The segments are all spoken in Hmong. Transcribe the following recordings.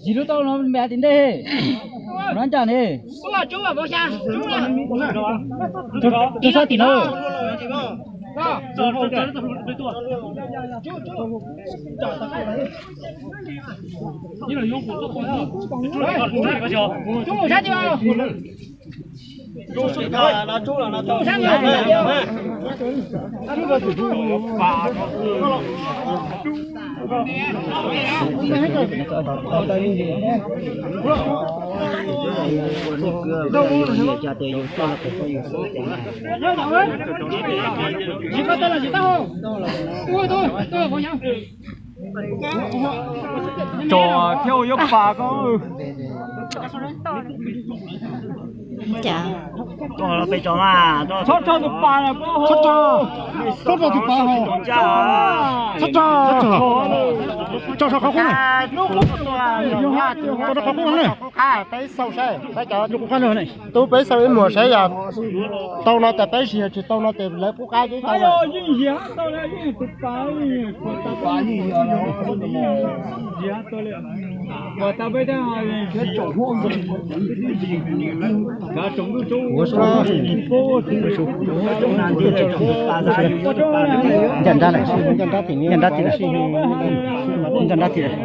Zis lub taub no me tim ntej, no ncaj ne. Rau sab tim no. Tso thiab yuav pas koj. Tso los pes tso mas. Txhob tso tus pas na, txhob tso, txhob tso tus pas na. Txhob tso, tso qhov qub na. Tso rau qhov qub na. Tub peb xav ib muag saib yog tau no tas peb sim, yog tsis tau no tas lawv pub qab. Ncaj nrab lawm, ncaj nrab tim, ncaj nrab tim lawm, ncaj nrab tim lawm.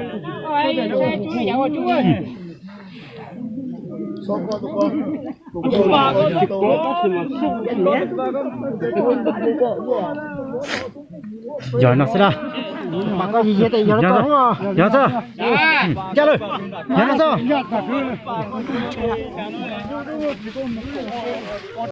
Yog no xwb na. Yog xwb. Ncaj lawm. Yog no xwb.